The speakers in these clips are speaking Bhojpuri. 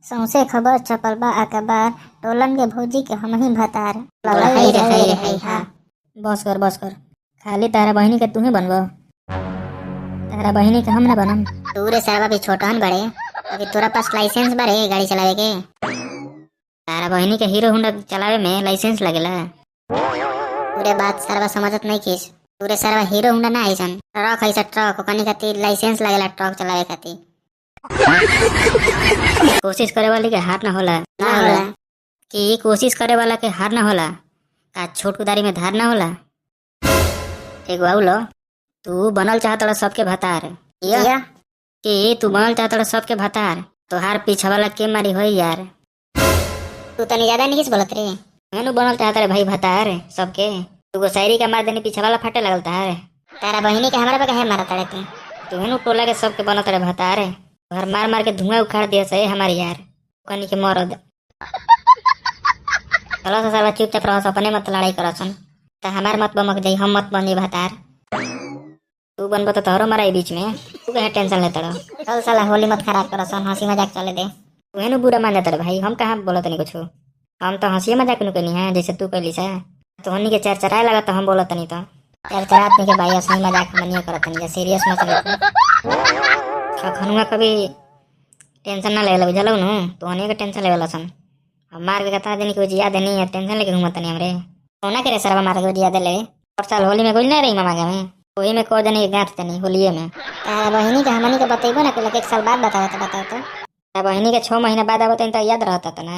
सौंसे खबर छपल बा अखबार, टोलन के भौजी के हमही भतार। बोला हई रे हई रे हई हा। बस कर बस कर, खाली तारा बहिनी के तूहे बनबो, तारा बहिनी के हम ना बनम। तू रे सरवा भी छोटहन बड़े, अभी तोरा पास लाइसेंस बारे गाड़ी चलावे के? तारा बहिनी के हीरो होंडा चलावे में लाइसेंस लगेला? पूरे बात सरवा समझत नहीं किस। पूरे सरवा हीरो होंडा ना आइसन, ट्रक ऐसा ट्रक, ओकनी खातिर लाइसेंस लगेला ट्रक चलावे खातिर। कोशिश करे वाली के हार ना होला। ना होला। कि कोशिश करे वाला के हार ना होला, का छोट कुदारी में धार ना होला। एगो आउलो, तू बनल चाहत सबके भतार। या। कि तू बनल चाहत सबके भतार, तोहार पीछा वाला के मारी होई यार। तू तनी ज्यादा नहीं किस बोलत रे। मैनू बनल चाहत रे भाई भतार सबके, तू गो शायरी का मार देनी, पीछा वाला फाटे लगल तार। तारा बहिनी के हमरा पे काहे मारत रे तू? तू हेनु टोला के सबके बनत रे भतार, तोहर मार मार के धुआं उखाड़ दिया से हमारे यार कनी के मरद। चलो सा साला चुपचाप रहो, अपने मत लड़ाई करसन त हमार मत बमक जाई, हम मत बनी भतार। तू बनबो तो तोहरो माराई बीच में, तू काहे टेंशन लेत रहो? चल साला होली मत खराब करसन, हंसी मजाक चले दे। तू हेनु बुरा मान जात रे भाई, हम कहाँ बोलत नहीं कुछ, हम तो हंसी मजाक नु कनी है जैसे तू कहली सा। तोहनी के चरचराए लगा तो हम बोलत नहीं तो चरचरात नहीं के भाई, हंसी मजाक हमनियो करत नहीं, सीरियस मत ले। खखनुआ कभी टेंशन ना लेवेला, बुझलौ नु? तोहनी के टेंशन लेवेला सन, अब मार के कता दिन के जिया देनी है, टेंशन लेके घूमत नहीं हमरे। कोना करे सरवा मार के जिया दे ले? और साल होली में गोल ना रही मामा के में, वही में को जनी गांठ तनी होलिये में। तारा बहिनी के हमनी के बतैबो ना कि एक साल बाद बताओ तो बताओ तो। तारा बहिनी के 6 महीना बाद आवत त याद रहता त ना।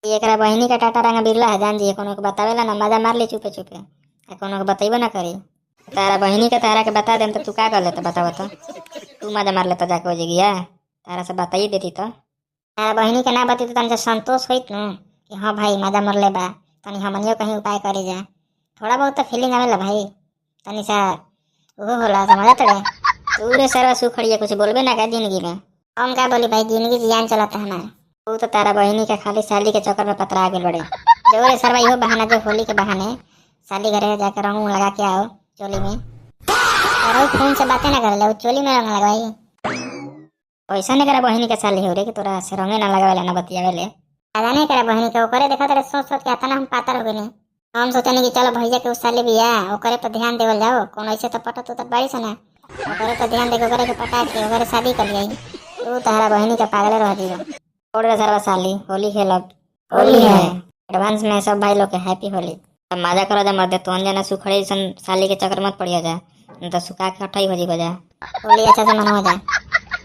एकरा बहिनी का टाटा रंग बिरला है जान जी, कोनो के बतावेला ना, मजा मार ले चुपे चुपे, आ कोनो के बतैबो ना करी। तारा बहिनी के तारा के बता देम त तू का कर लेत बताव तो? तू मजा मार लेत जाके हो जगिया, तारा से बताई देती तो। तारा बहिनी के ना बती तो तनी से संतोष होइत नु कि हाँ भाई मजा मार ले बा, तनी हमनियो कहीं उपाय करे जा, थोड़ा बहुत तो फीलिंग आवेला भाई, तनी सा ओहो होला, समझत रे? तू रे सारा सुखड़िया कुछ बोलबे ना का जिंदगी में? हम का बोली भाई, जिंदगी जियान चलता हमार। तू तो तारा बहिनी के खाली साली के चक्कर में पतरा गेल बड़े। जो रे सरवा इहो बहाना, जो होली के बहाने साली घरे जाकर रंग लगा के आओ चोली में, और वो फोन से बातें ना करे ले, वो चोली में रंग लगवाई। पैसा नहीं करा बहिनी के साली हो रे कि तोरा से रंगे ना लगावेला ना बतियावेले? पता नहीं करा बहिनी के, ओकरे देखा तेरे सोच सोच के आता ना हम पातर हो गइनी। हम सोचनी कि चलो भैया के उस साली बिया, ओकरे पर ध्यान देवल जाओ, कौन ऐसे तो पटत उतत बाड़ी से ना, ओकरे पर ध्यान दे के ओकरे के पटा के ओकरे शादी कर लियाई। तू तारा बहिनी के पागले रह जीवा। छोड़ रे सरवा साली, होली खेलब, होली है। एडवांस में सब भाई लोग के हैप्पी होली। तब मजा करो जा मर्दे, तोहन जाना सुखड़े सन साली के चक्कर मत पड़िया जा, नहीं तो सुखा के हटाई हो जीबो जा। होली अच्छा से मनाओ जा।